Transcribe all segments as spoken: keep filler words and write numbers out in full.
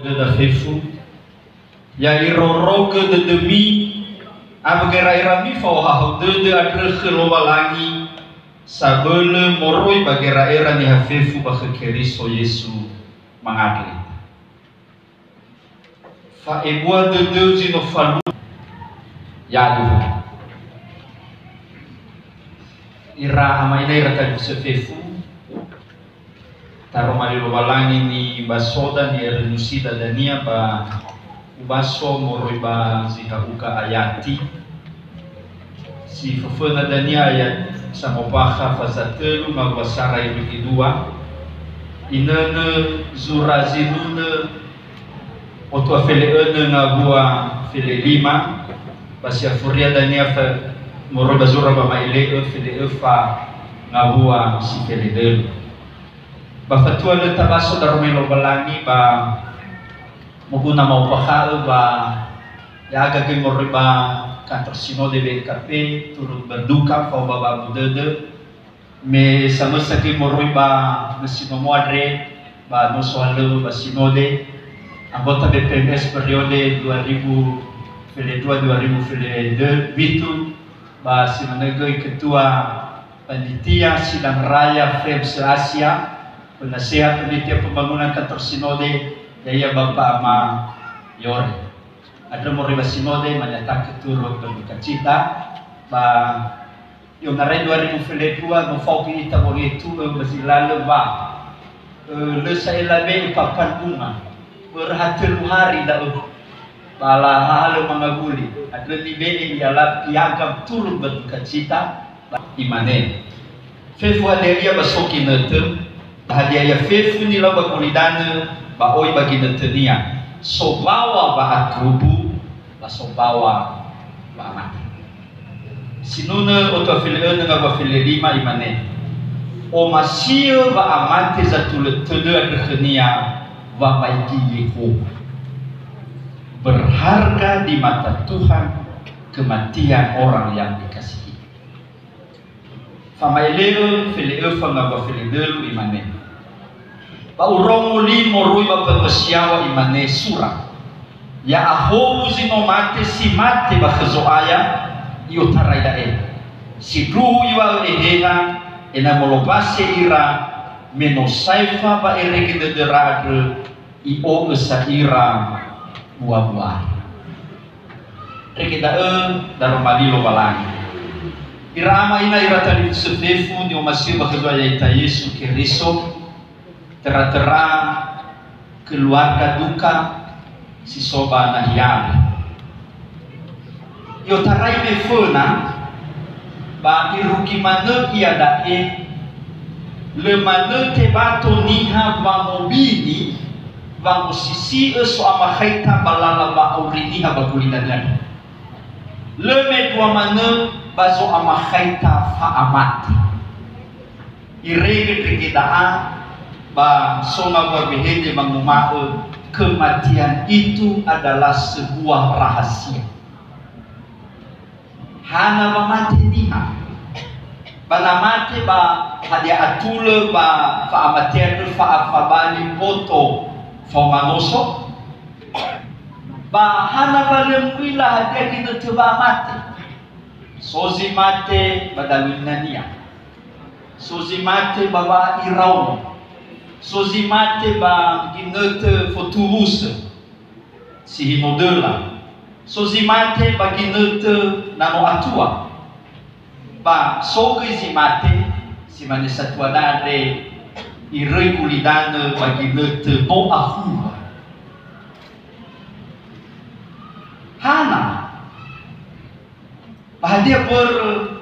Döda fefu, ya irorogö dödömi awö gera'erami fa'ohahau dödö andrö khö Lowalangi, sabölö moroi ba gera'era niha fefu ba khö Keriso Yesu mangandrö ita. Fa'ebua dödöu zi no falu. Yaduhu. Ira ama ina ira talifusö fefu. Taroma li Lowalangi nibasoda, ni'erönusida dania ba ubaso moroi ba zi ha'uga ayati. Si föföna dania ayat Samombakha faza tölu ngawua sara irugi dua. Inönö zura zinunö otu a fele önö ngawua fele lima, ba si afuria dania fa-, moroi ba zura wama'ele'ö fele öfa ngawua si fele dölu. Ba fatua lö tabaso daroma li Lowalangi ba moguna ma'ombakha'ö ba ya'aga göi moroi ba kantor Sinode W K P, turut berduka, fao ba wa'abu dödö, me samösa göi moroi ba nösi nomo andre ba no sohalöŵö ba Sinode, anggota B P M S periode dua ribu fele dua, dua ribu fele dö-, pitu, ba si manö göi Ketua Panitia Sidang Raya FEBS Asia, Penasehat Panitia Pembangunan Kantor Sinode, ya'ia Bapak Ama Yore. Andrö moroi ba Sinode, manyata'ö turut berduka cita, ba i'onarai dua ribu fele dua, no fao göi ita wangetu'ö ba zi lalö wa, ö, lö sa'ae labe'e papan bunga, börö ha tölu hari da'ö, ba lahalö mangawuli, andrö nibe'e ia la piagam turut berduka cita, Imane, "Fefu hadia ia ba so ginötö? Ba hadia ia fefu nilau ba gulidanö ba oi ba ginötönia? Sombaw̃a wa'atubu, ba sombaw̃a wa'amate." Sinunö otu a fele önö ngawua fele lima, imane, "Omasi'ö wa'amate zatulö tödö andrö khönia wamaigi Yehowa. Berharga di mata Tuhan kematian orang yang dikasihi." Fama'ele'ö fele öfa ngawua fele dölu, imane, "Ba urongo li moroi ba mbanua si yaŵa, imane sura, 'Ya'ahowu zi no mate si mate ba khö Zo'aya, i'otarai da'e.' Sindruhu iŵa'ö Eheha, ena'ö molombase ira, me no saefa ba erege dödöra andrö, i'o'ö sa ira bua-buara." Irege da'ö daroma li Lowalangi. Ira ama ina ira talifusö fefu ni'omasi'ö ba khö Zo'aya ya'ita Yesu Keriso, töra-töra keluarga duka si so ba nahia. I'otarai me föna, ba irugi manö iada'e, lö manö tebato niha wamobini, wangosisi'ö so'amakhaita ba lala wa'auri niha ba gulidanö. Lö mendrua manö ba zo'amakhaita fa'amate. Irege ndrege da'a ba so ngawua wehede wanguma'ö, kematian itu adalah sebuah rahasia. Hana wamate niha? Ba na mate, ba hadia atulö ba fa'amatean, fa'afabali mboto faoma noso? Ba hana wa lö mu'ila hadia ginötö wa'amate? So zi mate ba dalu ninania. So zi mate ba wa'airaono. So zi mate ba ginötö fotuwusö si hino döla. So zi mate ba ginötö na no atua. Ba so göi zi mate, si mane satua da'a andre, iröi gulidanö ba ginötö no ahua. Hana? Ba hadia börö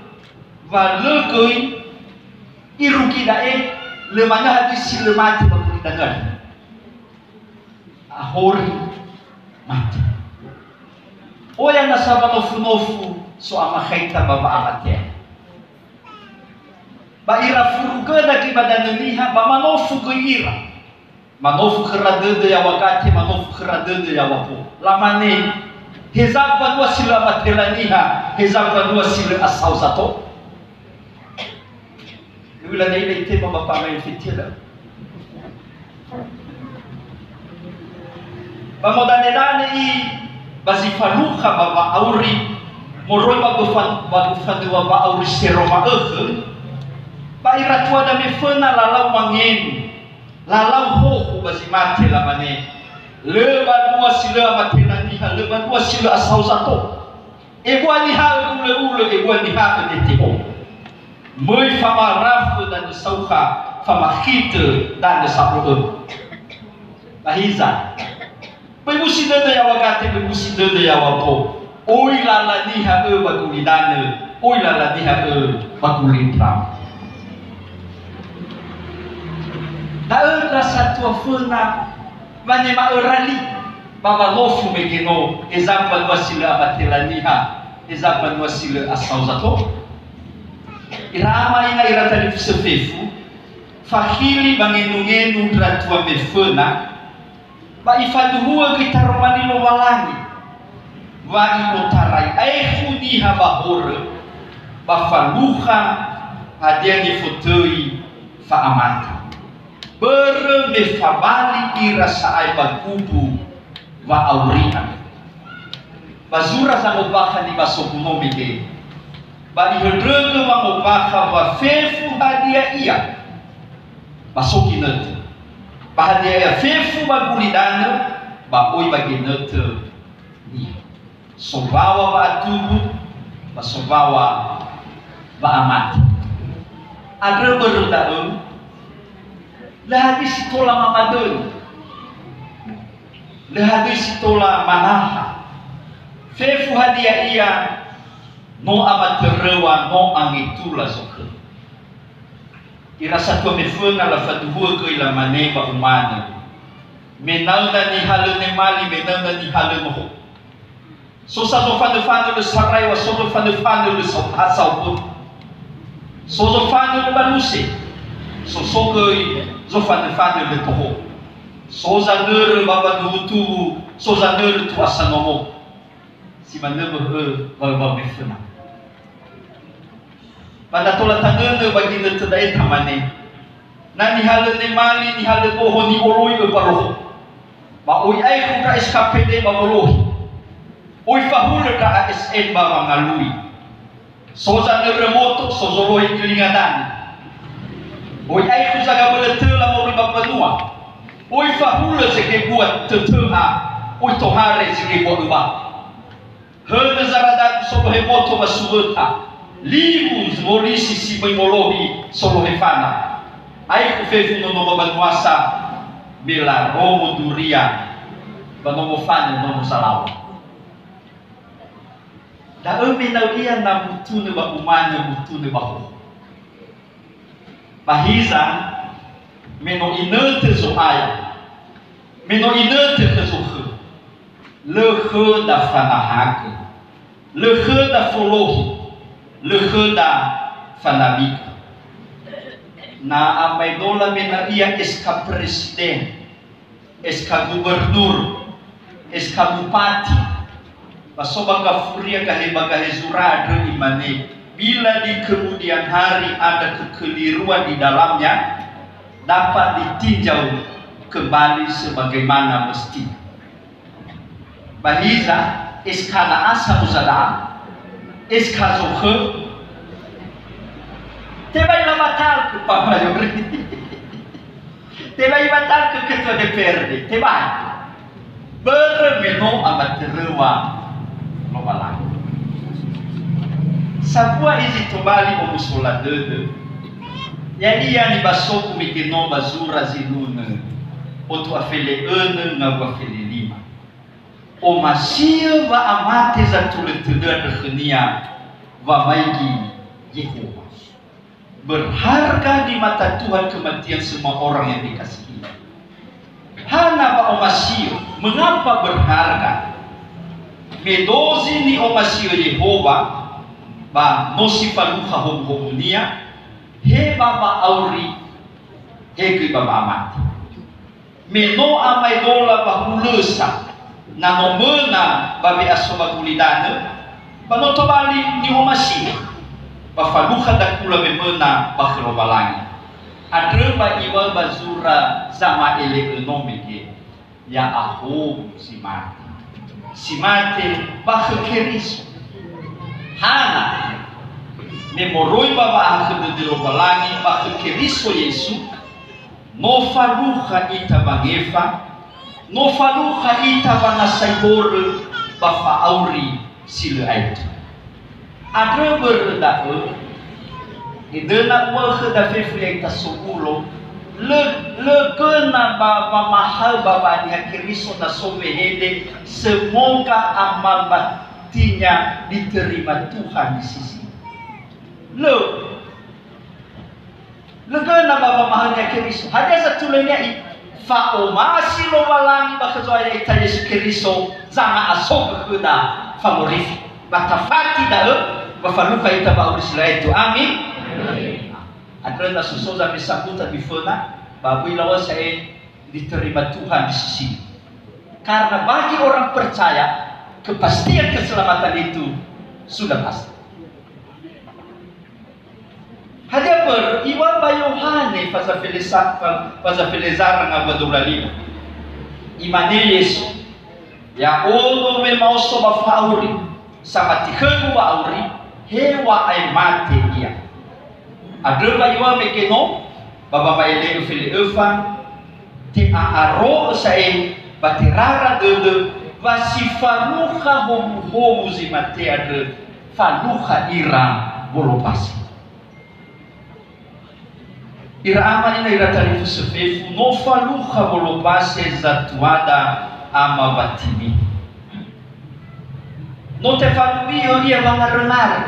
wa lö göi irugi da'e, lö manö hadia si lö mate ba gulidanö? Ahori mate. Oya nasa wanofu-nofu so'amakhaita ba wa'amatea. Ba ira furugöna göi ba danö niha, ba manofu göi ira. Manofu khöra dödö yaŵa gate, manofu khöra dödö yaŵa po. Lamane, "Heza mbanua si lö amatela niha, heza mbanua si lö asao zato?" U'ila da'e, itema ba famaefe tiada. Ba modanedane i ba zi falukha ba wa'auri, moroi ba gofa-, ba gofanua wa'auri sero ma'ökhö, ba ira tuada meföna lalau mangenu, lalau hohu ba zi mate, lamane, "Lö banua si lö amatena niha, lö banua si lö asao zato. Ebua niha'ö gulö'ulö, ebua niha'ö deteho. Möi famarafö danö saukha, famakhitö danö sa'o'ö." Ba hiza, böi musi dödö yaŵa gate, böi musi dödö yaŵa mbo. Oi lala niha ö ba gulidanö, oi lala niha ö ba gulindra. Da'ö ndra satua föna wanema'öra li ba walofu mege no heza mbanua si lö amatela niha, heza mbanua si lö asao zato. Ira ama ina ira talifusö fefu, fakhili ba ngenu-ngenu ndra tuame föna, ba ifaduhuagö itaroma li Lowalangi, wa i'otarai aekhu niha ba horö, ba falukha hadia nifotöi fa'amate. Börö me fabali ira sa'ae ba gubu wa'auri andrö. Ba zura zangombakha nibasogu no mege, ba ihöndrögö wangombakha wa fefu hadia ia, ba so ginötö. Ba hadia ia fefu ba gulidanö, ba oi ba ginötö niha. Sowawa wa'atubu, ba sowawa wa'amate. Andrö börö da'ö, lö hadia si tola mamadöi, lö hadia si tola manaha. Fefu hadia ia, no amatöröŵa, no angetula zokhö. Ira satua meföna lafaduhuagö lamane ba umanö, "Me naöna nihalö nemali, me naöna nihalö noho." So sa zofanöfanö lö saraeŵa, so zofanöfanö lö sa-, ha saohö. So zofanö lö baluse, so sogöi zofanöfanö lö toho. So zanörö ba banuwutuwu, so zanörö tuasa nomo. Si manö wöhö waöwaö meföna. Ba na tola tanönö ba ginötö da'e tamane, na nihalö nemali, nihalö noho, ni'oloi'ö ba loho. Ba oi aekhu ndra S K P D ba wolohi. Oi fahulö ndra A S N ba wangalui. So zanörö moto, so zolohi gilinga danö. Oi aekhu zagabölö töla moroi ba mbanua. Oi fahulö zege bua tötö'a, oi tohare zege bua öba. Hönö zaradagu solohe moto ba suwöta, liwu zmorisi si möi molohi solohe fana. Aekhu fefu nono ba banuasa, me laromo duria, ba nomo fanö nomo salaŵa. Da'ö me naö ia na mutunö ba umanö, mutunö ba hoho. Ba hiza, me no inötö Zo'aya, me no inötö khö zokhö, lö khöda fanahagö, lö khöda folohi, lö khöda fanabigö. Na amaedola me na ia S K presiden, S K gubernur, S K bupati, ba so ba gafuria gahe ba gahe zura andrö imane, "Bila di kemudian hari ada kekeliruan di dalamnya, dapat ditinjau kembali sebagaimana mestinya." Ba hiza, S K na asa muza da'a, S K zokhö, tebai labatalkö Pak Mayor. Tebai ibatalkö Ketua D P R D, tebai. Börö me no amatöröŵa Lowalangi. Sambua izi tobali omusola dödö. Ya'ia nibasogu mege no ba zura zinunö, otu a fele önö ngawua fele lima. Omasi'ö wa'amate zatulö tödö andrö khönia wamaigi Yehowa. Berharga di mata Tuhan kematian semua orang yang dikasihi. Hana wa'omasi'ö, mengapa berharga? Me dozi ni'omasi'ö Yehowa, ba no si falukha howu-howunia, he ba wa'auri, he göi ba wa'amate. Me no amaedola ba hulösa, na no möna ba we'aso ba gulidanö, ba no tobali ni'omasi'ö, ba falukha dakula me möna ba khö Lowalangi. Andrö ba iŵa'ö ba zura zama'ele'ö no mege, Ya'ahowu si mate. Si mate ba khö Keriso. Hana, me moroi ba wa'ahakhö dödö Lowalangi ba khö Keriso Yesu, no falukha ita wangefa, no falukha ita wangasai horö ba fa'auri si lö aetu. Andrö börö da'ö, enö na uŵa'ö khöda fefu ya'ita sowulo, lö, lö göna ba wamahaö ba wa'aniha Keriso na so wehede, semoga amal batinya diterima Tuhan di sisi. Lö. Lö göna ba wamahaö-Nia Keriso. Hadia zatulö-Nia i? Fa'omasi Lowalangi ba khö Zo'aya ya'ita Yesu Keriso, zanga'asogö khöda fangorifi. Ba tafati da'ö, ba falukha ita ba auri si lö aetu. Amin. Andrö na so so zamesa guta biföna, ba böi lawa'ö sa'ae diterima Tuhan di sisi. Karena bagi orang percaya, kepastian keselamatan itu sudah pasti. Hadia börö, iŵa'ö ba Yohane fazafelesa-, fa-, fazafelezara ngawua dua wulu a lima. Imane Yesu, "Ya'odo wemaoso ba fa'auri, samati khögu wa'auri, heŵa'ae mate ia." Andrö wa iŵa'ö mege no, ba wama'ele'ö fele'öfa, te'a'aro'ö sa'ae ba terara dödö wa si falukha howuhowu zi mate andrö falukha ira wolopasi. Ira ama ina ira talifusö fefu, no falukha wolopasi zatuada ama watimi. No tefadui'ö ia wangaröngarö.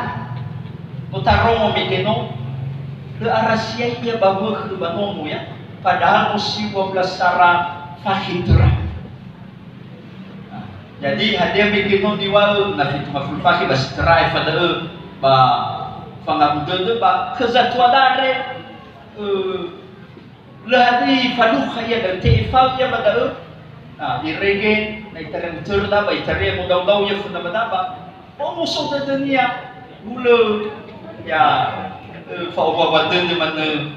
No tarongo mege no, lö ara siai ia ba wökhö ba nomo, ya. Padahal no siŵa belas sara fakhe töra. Jadi, hadia mege no niŵa'ö, na fitu ngafulu fakhe ba si töra aefa da'ö ba fangabu dödö ba khö zatuada andre, ö, Lö hadia ifalukha ia da'ö, te'efao ia ba da'ö. Ah, irege, na itaria mutörö daba, itaria modau-dau ia föna ba daba. Omuso dödönia, hulö, ya, eh, fa'owawa dödö manö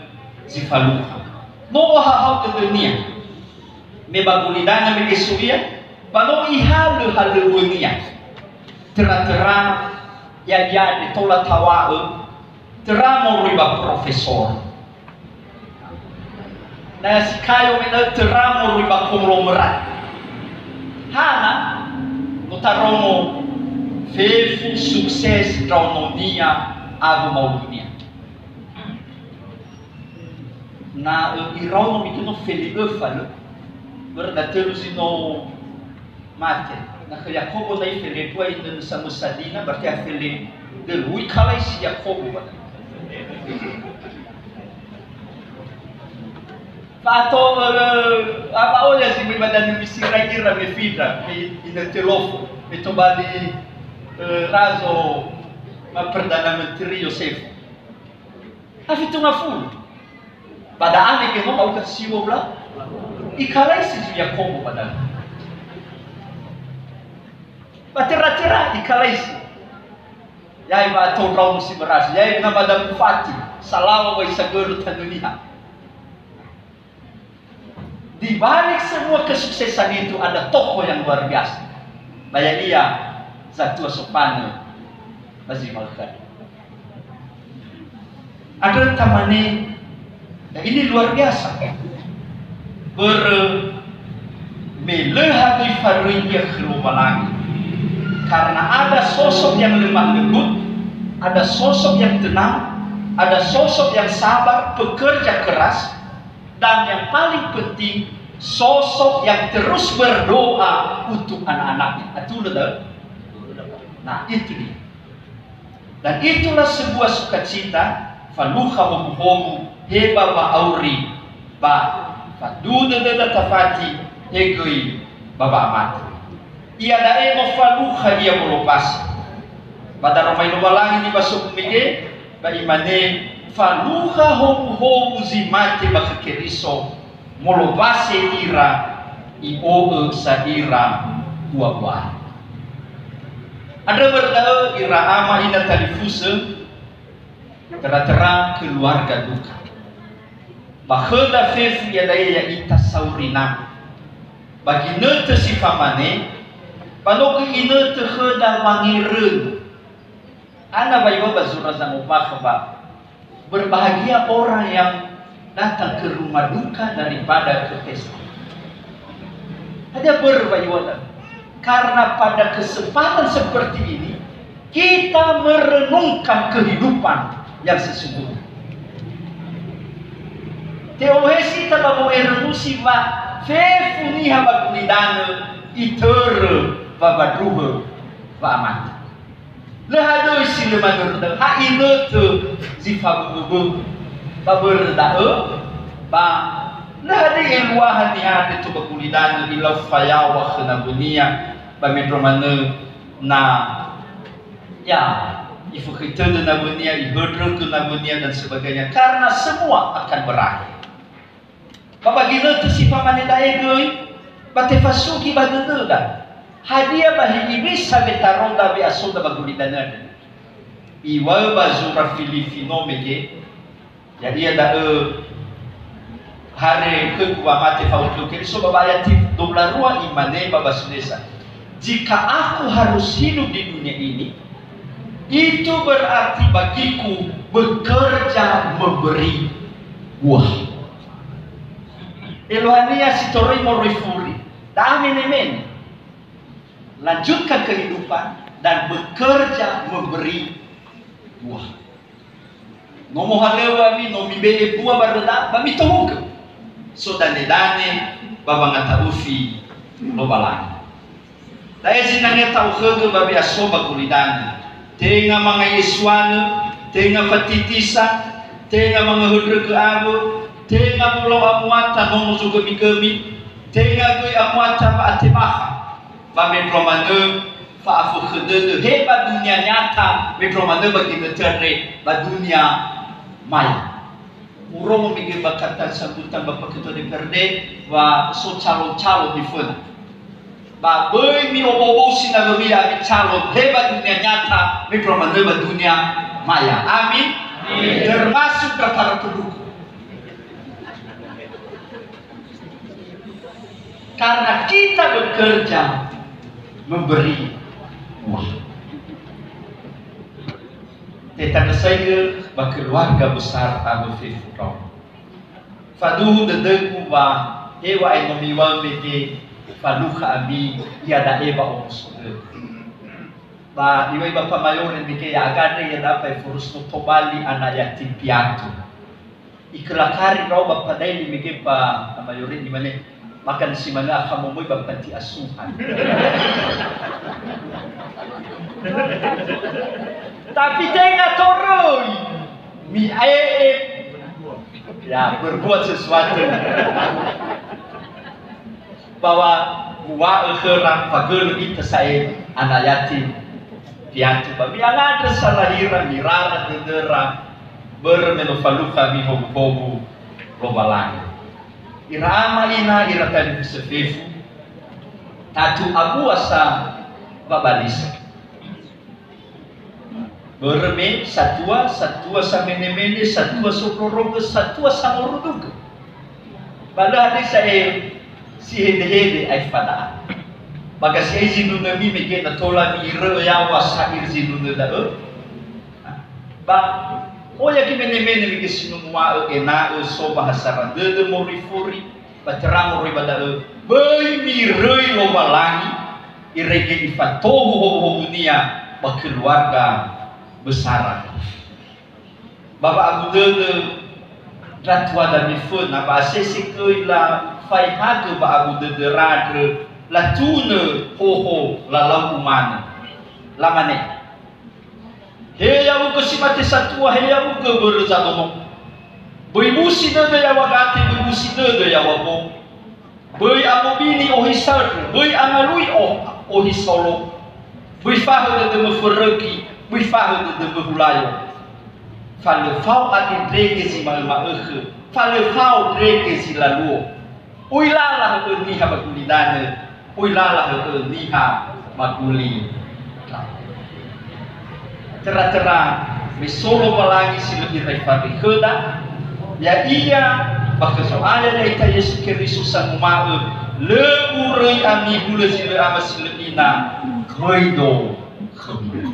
zi falukha. No ohahau dödönia. Me ba gulidanö mege so ia, ba no ihalö halöŵönia. Töra-töra, ya, ya, tola tawa'ö, töra moroi ba profesor. Na si kayo me da'ö töra moroi ba konglomerat. Hana, no tarongo fefu sukses ndraononia awö maudunia. Na, ö, iraono mege no fele'öfa lö. Börö datölu zi no mate. Na khö Yakobo na'i felendrua inönö samösa dina, berarti afele dölu. Ui kalaisi Yakobo ba. Fa'ato, eh, ama oya zi möi ba danö Misira ira me findra, me inö telofo, me tobali, eh, razo ma Perdana Menteri Yosefo. Ha fitu ngafulu. Ba da'a mege no ba'uka siwö bla. Ikalaisi zi Yakobo ba da'ö. Ba tera-tera ikalaisi. Ya'i wa'ato ndraono si berhasil. Ya'i na mada mufati. Salawa wa isagörö tanö niha. Di balik semua kesuksesan itu ada tokoh yang luar biasa. Ba ya'ia zatua sofanö ba zi ma'ökhö. Andrö tamane, ya, ini luar biasa. Börö me lö hadöi faröi ia khö Lowalangi. Karena ada sosok yang lemah lembut, ada sosok yang tenang, ada sosok yang sabar, pekerja keras, Dan yang paling penting, sosok yang terus berdoa untuk anak-anaknya. Atulö da'ö? Nah, itu dia. Dan itulah sebuah sukacita, falukha homu-homu, he ba wa'auri, ba faduhu dödöda tafati, he göi ba wa'amate. Iada'e no falukha ia wolopasi. Ba daroma Lowalangi nibasogu mege, ba imane, "Falukha howu-howu zi mate ba khö Keriso, molowase ira, i'o'ö sa ira ua-ua." Andrö börö da'ö, ira ama ina talifusö, töra-töra keluarga duka. Ba khöda fefu iada'e ya'ita sauri nama. Ba ginötö si famane, ba no göi inötö khöda wangeröni. Ana wa iŵa'ö ba zura zangombakha ba, "Berbahagia orang yang datang ke rumah duka daripada ke pesta." Hadia börö wa iŵa'ö? Karena pada kesempatan seperti ini, kita merenungkan kehidupan yang sesungguhnya. Te'olohesi ita ba mo'erenusi wa fefu niha ba gulidanö itörö wawandruhö wa'amate. Lö hadöi si lö manörö da'ö, ha inötö zi faböbö. Ba börö da'ö, ba lö hadöi eluaha niha andre tou ba gulidanö ilau fayaŵa khö nawönia, ba mendrua manö na, ya, ifökhöi tödö nawönia, ihöndrögö nawönia dan sebagainya, karena semua akan berakhir. Ba ba ginötö si famane da'e göi, ba tefasugi ba dödöda, hadia ba hewisa wetaroda we'asoda ba gulidanö andre? Iŵa'ö ba zura Filifino mege, ya'ia da'ö, "Hare khögu wamate fa'okhöu Keriso," ba, ba ayati dua belas rua imane ba bahasa Indonesia, "Jika aku harus hidup di dunia ini, itu berarti bagiku bekerja memberi buah." Eluahania si toröi moroi furi, da'a mene-mene. Lanjutkan kehidupan dan bekerja memberi buah. No mohalöŵö ami, no mibe'e buah ba röda, ba mitohugö. Sodane-dane ba wangata'ufi Lowalangi. Da'e zinangea ta'okhögö ba we'aso ba gulidanö. Tenga mangai esuanö, tenga fatitisa, tenga mangahöndrögö awö, tenga mulau amuata nono zogömigömi, tenga göi amuata wa'atebakha. Ba mendrua manö fa'afökhö dödö, he ba dunia nyata, mendrua manö ba ginötö andre ba dunia maya. Urongo mege ba kata sambutan Bapak Ketua D P R D wa so calon-calon niföna. Ba böi mi'oboubosi nawömi ami calon, he ba dunia nyata, mendrua manö ba dunia maya. Amin. Amin. Termasuk daftar pendukung. Karena kita bekerja memberi buah. Tetandrösaigö ba keluarga besar awö fefu ndraono. Faduhu dödögu wa heŵa'ae no miŵa'ö mege falukha ami, iada'e wa'omuso dödö. Ba iŵa'ö Bapa Mayore mege ya'aga andre iada'a fa'efurus no tobali ana yatim piatu. Ikelakari ndra'o ba padaili mege Bapa Mayore imane, "Makan si manö akha momoi ba panti asuhan." Tapi tenga toröi, mi'e'e, ya, berbuat sesuatu. Bahwa muŵa'ö khöra, fagölö ita sa'ae ana yatim piatu, ba mi'angandrö salahira, mirara dödöra, börö me no falukha ami howuhowu Lowalangi. Ira ama ina, ira talifusö fefu, tatu abua sa ba balisa. Börö me satua, satua samenemene, satua sororogö, satua samorudugö. Ba lö andre sa'ae si hedehede aefa da'a. Ba gasi'ai zindrunömi mege na tola mi'irö'ö yaŵa sa'ae zindrunö da'ö. Ba oya gimenemene mege si no muŵa'ö ena'ö so ba hasara dödö morifori, ba terang moroi ba da'ö, böi miröi Lowalangi, irege ifatohu howuhowunia ba keluarga besara. Ba wa'abu dödö ndra tuada miföna, ba asese göi lafaehagö wa'abu dödöra andrö, latunö hoho lalau umanö. Lamane, "He ya'ugö si mate satua, he ya'ugö börö zadono. Böi busi dödö yaŵa gate, böi busi dödö yaŵa bo. Böi amobini ohi sandrö, böi angalui o-, ohi saolo. Böi fahö dödömö förögi, böi fahö dödömö hulayo. Fa lö fao andrege zi ma'öma'ökhö, fa lö fao ndrege zi laluo. Oi lala hö'ö niha ba gulidanö, oi lala hö'ö niha ba guli." Töra-töra, me so Lowalangi si lö irai fari khöda, ya'ia ba khö Zo'aya ya'ita Yesu Keriso sanguma'ö, Lö uröi ami hulö zi lö ama si lö ina, möido khömi.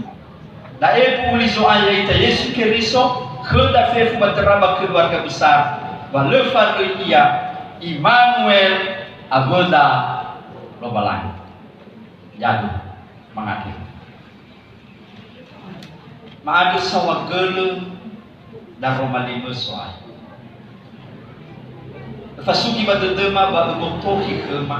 Da'e mbu'u li Zo'aya ya'ita Yesu Keriso, khöda fefu ba döra ba keluarga besar, ba lö faröi Ia, Imanuel, awöda Lowalangi. Yadu, mangandrö. Ma'andrö saohagölö daroma limö So'aya. Öfasugi ba dödöma ba öbotohi khöma,